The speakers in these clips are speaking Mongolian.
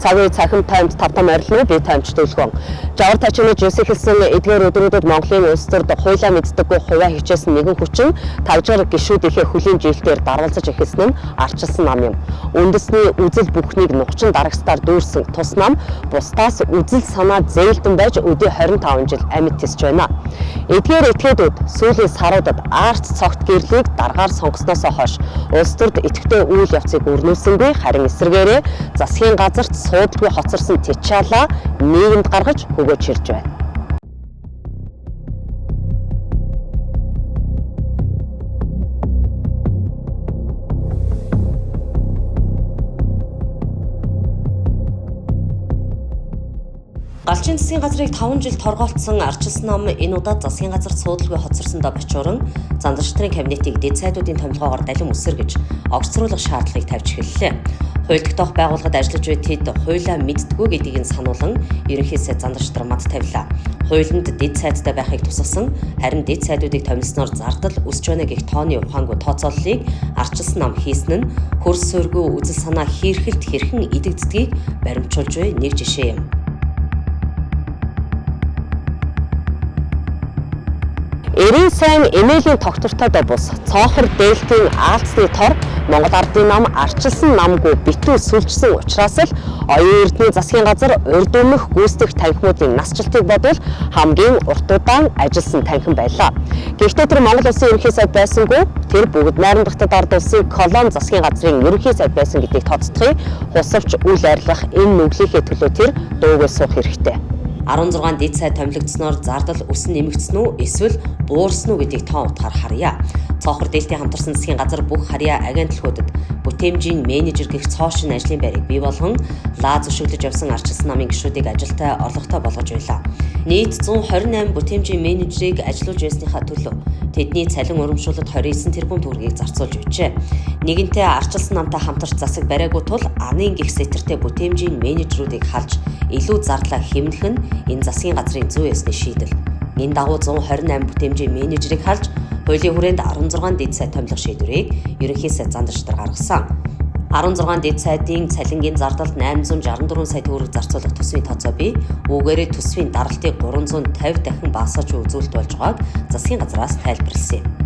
Цагийн цахим таймд 5 морилно би таймч төлгөн. Жавар тачины жис эхэлсэн эдгээр өдрүүдэд Монголын улс төрд хуйлаа мэддэггүй хувиа хичээсэн нэгэн хүчин тавжаар гишүүдийнхээ хөлийн жилтээр дарвалзаж эхэлсэн нь арчилсан нам юм. Үндэсний үзэл бүхнийг нухчин дарагстаар дүүрсэн тус нам бусдаас үзэл санаа зээлдэн байж өдий 25 жил амьд тэсэж байна. Эдгээр этгээдүүд сүүлийн саруудад арт цогт гэрлийг даргаар сонгосноосоо хойш улс төрд идэвхтэй үйл явцыг өрнүүлсэнгүй, харин эсрэгээрээ засгийн газарт суудалгүй хоцорсон Тичала нийгэмд гаргаж хөгөөж ирж байна. Галчин засгийн газрыг 5 жил торгоолцсон арчилсан нам энэ удаад засгийн газарт суудалгүй хоцорсондоо бочууран зандарч нарын кабинетыг дэд сайдуудын томилгоогоор далин үсэргэж огцруулах шаардлагыг тавьж эхэллээ. Хууль тогтоох байгууллагад ажиллаж буй тэд хуулиа мэддэггүй гэдгийг нь сануулan ерөнхий сайд зандарч нар мат тавилаа. Хуулинд дэд сайдтай байхыг тусгасан, харин дэд сайдуудыг томилсноор зардал өсч байна гэх тооны ухаангүй тооцооллыг арчилсан нам хийсэн нь хөрс суургүй үзэл санаа хийрхэлт хэрхэн идэгддгийг баримтжуулж буй нэг жишээ юм. Эрийн сайн эмээлийн тогтвортой бус цоохор дээлтийн аалцны тор Монгол Ардын нам арчилсан намгүй битүү сүлжсэн учраас л оюун эрдний засгийн газар урд өмнөх гүйцэтгэх танхимуудын насжилтыг бодвол хамгийн урт удаан ажилласан танхим байлаа. Гэхдээ тэр Монгол Улсын ерөнхий сайд байсангүй, тэр бүгд найрамдахтад ард улсын колони засгийн газрын ерөнхий сайд байсан гэдгийг тооцдохыг хусавч үл арилгах энэ нүглийнхээ төлөө тэр дуугүй суух хэрэгтэй. 16 дэд сайд томилогдсноор зардал өсөн нэмэгдсэн үү эсвэл буурсан уу гэдгийг тоон утгаар харъя. Цоохор дээлтийн хамтарсан засгийн газар бүх харьяа агентлагуудад бүтээмжийн менежер гэх цоо шинэ ажлын байрыг бий болгон лаа зөвшөөрлөж явсан арчилсан намын гишүүдийг ажилтай орлоготой болгож байлаа. Нийт 128 бүтээмжийн менежерийг ажилуулж байсныхаа төлөө тэдний цалин урамшуулалт 29 тэрбум төгрөгийг зарцуулж байжээ. Нэгэнтээ арчилсан намтай хамтарч засаг бариагүй тул анын гих сэтэртэй бүтээмжийн менежерүүдийг халж илүү зардлаа хэмнэх нь энэ засгийн газрын зүй ёсны шийдэл. Энэ дагуу 128 бүтээмжийн менежерийг халж хуулийн хүрээнд 16 дэд сайд томилох шийдвэрийг ерөнхий сайд зандарч нар гаргасан. 16 дэд сайдын цалингийн зардалд 864 сая төгрөг зарцуулах төсвийн тооцоо бий. Үүгээрээ төсвийн даралтыг 350 дахин багасгаж үзүүлэлт болж байгааг засгийн газраас тайлбарласан юм.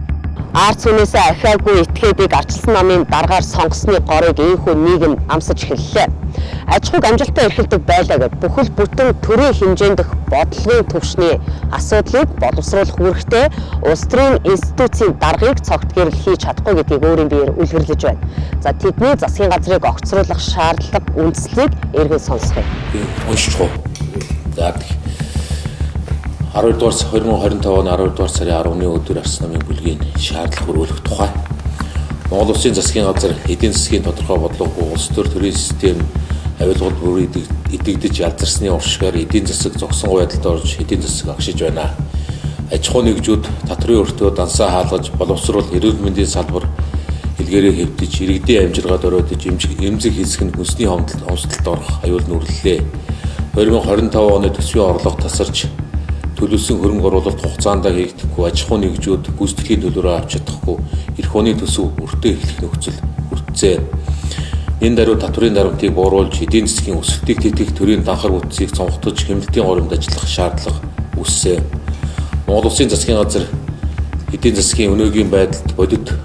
Ард түмнээсээ ахиагүй этгээдийг арчилсан намын даргаар сонгосны горыг ийхүү нийгэм амсаж эхэллээ. Аж ахуйг амжилттай эрхэлдэг байлаа гэд бүхэл бүтэн төрийн хэмжээндх бодлогын түвшний асуудлыг боловсруулах үүрэгтэй улс төрийн институцийн даргыг цогт гэрэл хийж чадахгүй гэдгийг өөрийн биеэр үлгэрлэж байна. За тэдний засгийн газрыг огцруулах шаардлага үндслийг эргэн сонсох юм. Би уншиж уу. За 12 дугаар 2025 оны 12 дугаар сарын 10-ны өдөр Арс намын бүлгийн шаардлага хөрвүүлэх тухай Монгол Улсын засгийн газар эдийн засгийн тодорхой бодлогогүй улс төр төрийн систем авилгууд бүр идэгдэж ялзарсны уршигаар эдийн засаг зогсон байдалд орж эдийн засаг агшиж байна. Аж ахуй нэгжүүд татрын өртөө дансаа хаалгаж боловсруул эрүүл мэндийн салбар илгээрээ хэвтэж иргэдийн амжиргаад ороодож эмзэг хэсэг нь хүнсний хомсдолд орох аюул нүрлээ. 2025 оны төсвийн орлого тасарч төлөвлөсөн хөрөнгө оруулалт хугацаанд хийгдэхгүй, аж ахуй нэгжүүд гүйцэтгэлийн төлөөрөө авч чадахгүй, эх оны төсөв өртөө эхлэх нөхцөл бүрдсэ. Энэ даруй татврын дарамтыг бууруулж эдийн засгийн өсөлтийг тэтгэх төрийн данхар бүтцийг цонхтож хэмнэлтийн горимд ажиллах шаардлага үүссэн. Монгол Улсын засгийн газар эдийн засгийн өнөөгийн байдалд бодит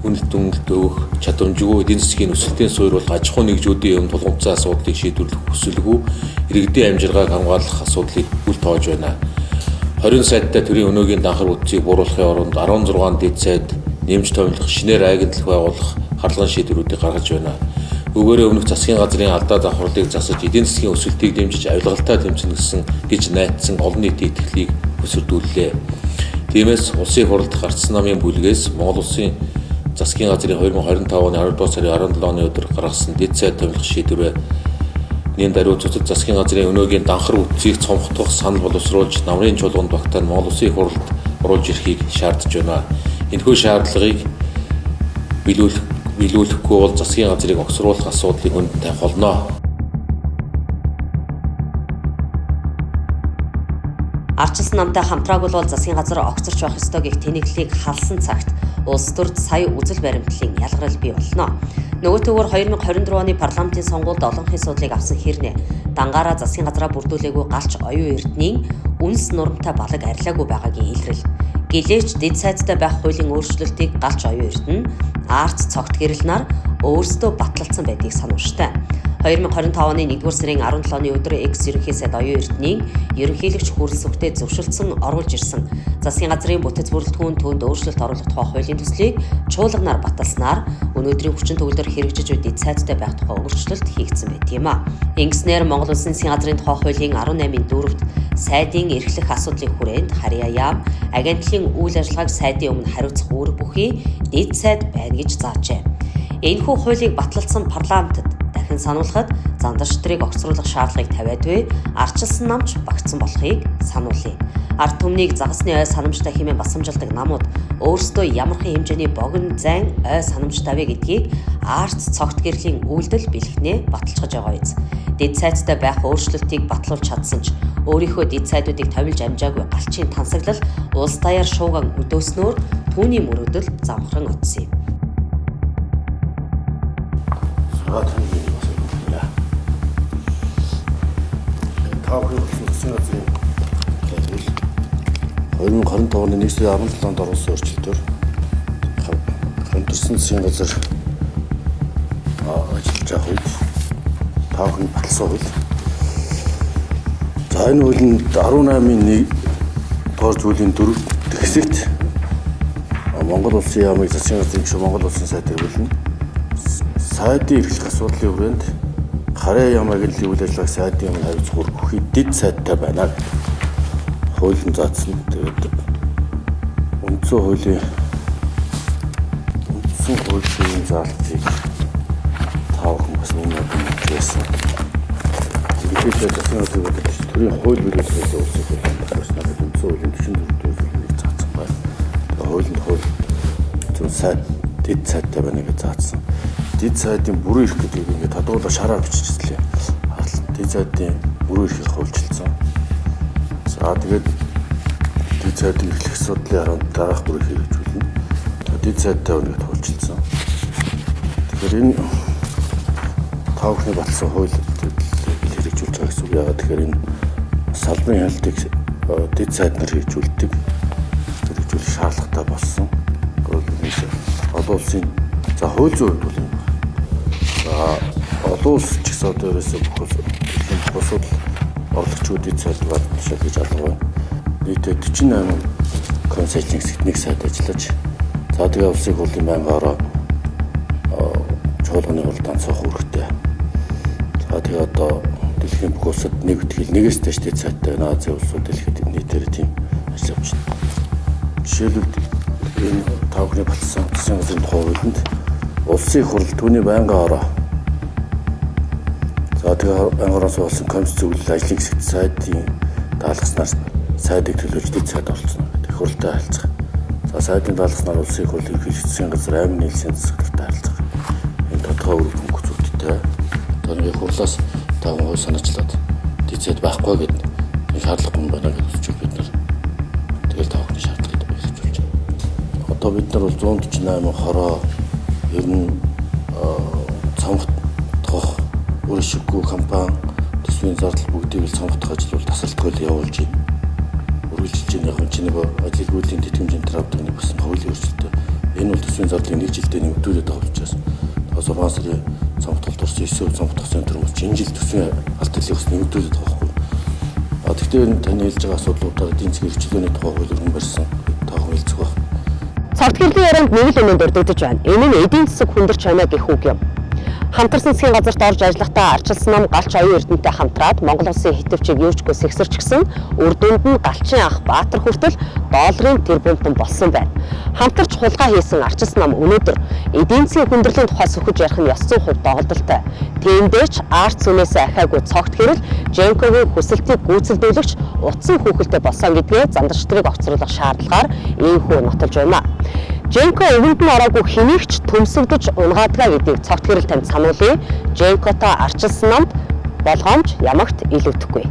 үнэлт үнэлт өгөх чадамжгүй, эдийн засгийн өсөлтийн суурь бол аж ахуй нэгжүүдийн өмнө тулгамдсан асуудлыг шийдвэрлэх хүсэлгүй, иргэдийн амжиргааг хамгаалах асуудлыг үл тоож байна. 20 сайдтай төрийн өнөөгийн данхар бүтцийг бууруулахын оронд 16 дэд сайд нэмж томилох, шинээр агентлаг байгуулах харлган шийдвэрүүдийг гаргаж байна. Үүгээрээ өмнөх засгийн газрын алдаа давхарлыг засаж эдийн засгийн өсөлтийг дэмжиж авилгалтай тэмцэнэ гэсэн гэж найдсан олон нийтийн итгэлийг хөсөрдүүллээ. Тиймээс Улсын их хурлд гарцсан намын бүлгээс Монгол Улсын засгийн газрын 2025 оны 10 дугаар сарын 17-ны өдөр гаргасан дэд сайд томилох шийдвэрээ энэ даруй цэцэг засгийн газрын өнөөгийн данхар бүтцийг цомхдох санал боловсруулж намрын чуулганд багтаан Монгол Улсын их хурлд оруулж ирэхийг шаардж байна. Энэхүү шаардлагыг Биелүүлэхгүй бол засгийн газрыг огцруулах асуудлыг хүнд тавих болно. Арчилсан намтай хамтраагүй бол засгийн газар огцорч байх ёстой гэх тэнэглэлийг халсан цагт улс төрд сая үзэл баримтлалын ялгарл бий болно. Нөгөөтэйгүр 2024 оны парламентын сонгуульд олонхын суудлыг авсан хэрнээ дангаараа засгийн газраа бүрдүүлээгүй галч оюун эрдэнийн үнс нурамтай балаг арилаагүй байгаагийн илрэл. Гэлээч дэд сайдтай байх хуулийн өөрчлөлтийг галч оюун эрдэнэ арц цогт гэрэлнаар өөрсдөө батлалцсан байдгийг санууштай. 2025 оны 1-р сарын 17-ны өдөр экс ерөнхий сайд оюун эрдэнийн ерөнхийлөгч хүрэлсвэгтээ зөвшөлдсөн оруулж ирсэн засгийн газрын бүтэц бүрэлдэхүүн түүнд өөрчлөлт оруулах тухай хуулийн төслийг чуулганаар баталснаар өнөөдрийн хүчин төгөлдөр хэрэгжиж буй дэд сайдтай байх тухай өөрчлөлт хийгдсэн байт юм а. Ингэснээр Монгол Улсын засгийн газрын тухай хуулийн 18-ын 4-т сайдын эрхлэх асуудлын хүрээнд харьяа яам агентлалын үйл ажиллагааг сайдын өмнө хариуцах үүрэг бүхий дэд сайд байна гэж заажээ. Энэхүү хуулийг батлалцсан парламентод дахин сануулхад зандарч тэрийг огцруулах шаардлагыг тавиад буй арчилсан намч багтсан болохыг сануулъя. Ард түмнийг загасны ой санамжтай хэмээн басамжилдаг намууд өөрсдөө ямархан хэмжээний богино зайн ой санамжтай вэ гэдгийг арц цогт гэрлийн үйлдэл бэлхнээ баталчихж байгаа биз. Дэд сайдтай байх өөрчлөлтийг батлуулж чадсан ч өөрийнхөө дэд сайдуудыг томилж амжаагүй галчийн тансаглал улс даяар шууган өдөөснөөр түүний мөрөөдөл замхран очсон юм. Та бүхэн болсон засгийн газрын хууль 2025 оны 1 сарын 17-нд оруулсан өөрчлөлтөөр хамтарсан засгийн газар ажиллаж байгаа үед та бүхэн баталсан хууль. За энэ хуулинд 18-ын 1 дугаар зүйлийн 4 дэх хэсэгт Монгол Улсын яамыг засгийн газрын гишүүн Монгол Улсын сайд хэрэглэнэ. Сайдын эрхлэх асуудлын хүрээнд Харьяа яам агентлалын үйл ажиллагааг сайдын өмнө хариуцах үүрэг бүхий дэд сайдтай байна гэдэг хуулийн заасан. Тэгээд үндсэн хуулийн заалтыг та бүхэн бас өмнө мэдж байсан. Ерөнхийдөө засгийн газрын бодлогч төрийн хууль биелүүлэхээс улсын хуулийн батлуулснаар үндсэн хуулийн 44 дугаар зүйлийг заасан байна. Тэгээд хуулинд хууль зүүн сайд дэд сайдтай байна гэж заасан. Дэд сайдын бүрэн эрх гэдгийг ингээд тодруулаад шараар биччихлээ. Дэд сайдын бүрэн эрхийг хуульчилсан. За тэгээд дэд сайдын эрхлэх асуудлын хараанд дараах бүрэн эрхийг хэрэгжүүлнэ. Дэд сайдтай байна гэж хуульчилсан. Тэгэхээр энэ та бүхний баталсан хууль хэрэгжүүлж байгаа гэсэн үг. Яагаад тэгэхээр энэ салбарын хяналтыг дэд сайд нар хэрэгжүүлдэг. Хэрэгжүүлэх шаардлагатай болсон. Олон улсын за хууль зүйн хувьд бол юм. За олон улс ч гэсэн одоо ерөөсөө бүх улсууд орлогчдын сайд тушаал гэж алга байна. Нийтдээ 48 комиссажлын хэсэгт нэг сайд ажиллаж, за тэгээ улсын хурлын байнгын ороо чуулганы хуралдаанд суух үүрэгтэй. За тэгээ одоо дэлхийн бүх улсад нэг үтгэл нэгээс дээш дэд сайдтай байна. Азийн улсууд дэлхийд нийтээр тийм ажил явж байна. Жишээлбэл энэ та бүхний баталсан засгийн газрын тухай хуулинд улсын хурал түүний байнгын ороо. За тэгээ байнгын ороос болсон комисс зөвлөл ажлын хэсэгт сайдын даалгаснаар сайдыг төлөөлж дэд сайд оролцоно гэдэг хуралтай харилцах. За сайдын даалгаснаар улсын хурал ерөнхийлөгч засгийн газар аймаг нийлсийн засаг нартай харилцах. Энэ тодорхой үүрэг хөнгөцүүдтэй. Одоо нэг хурлаас та хүн хууль санаачлаад дэд сайд байхгүй гэдэг нэг шаардлагагүй байна гэж үзэж бид нар тэгэл та бүхний шаардлагыг хэрэгжүүлж байна. Одоо бид нар бол 148 хороо ер нь цомгох үр ашиггүй компани төсвийн зардал бүгдийг л цомгох ажил бол тасралтгүй л явуулж байна. Үргэлжилж байна. Яг чинь нэг ажилгүйдлийн тэтгэмж энэ төр авдаг нэг бас хуулийн өөрчлөлттэй. Энэ бол төсвийн зардлыг нэг жилдээ нэмэгдүүлээд байгаа учраас 6 сарын цомготолд орсон 9% цомготох центр хүмүүс энэ жил төсвийн алт төлийг бас нэмэгдүүлээд байгаа байхгүй. А тэгтээ энэ таны хэлж байгаа асуудлуудаар эдийн засгийн эрхчлөөний тухай хууль өргөн барьсан. Та хүн хэлцэх байх. Цогт гэрлийн ярианд нэг л үнэн дурддагдаж байна. Энэ нь эдийн засаг хүндэрч байна гэх үг юм. Хамтарсан засгийн газарт орж ажиллахдаа арчилсан нам галч оюун эрдэнэтэй хамтраад Монгол улсын хитвчийг юучгүй сэгсэрч гисэн үр дүнд нь галчин ах Баатар хүртэл долларын тэрбумтан болсон байна. Хамтарч хулгай хийсэн арчилсан нам өнөөдөр эдийн засгийн хүндрэлийн тухай сөхөж ярих нь ёс зүйн хувьд доголдолтой. Тиймдээ ч арт сүнээсээ ахиагүй цогт гэрэл Женкогийн хүсэлтийг гүйцэлдүүлэгч утсан хүүхэлтэй болсон гэдгээ зандарч тэрийг огцруулах шаардлагаар ийхүү нотолж байна. Женко өвөнд нь ороогүй хэнийг ч төмсөгдөж унгаадгаа гэдгийг цогт гэрэл танд сануулъя. Женкотой арчилсан намд болгоомж ямагт илүүдэхгүй.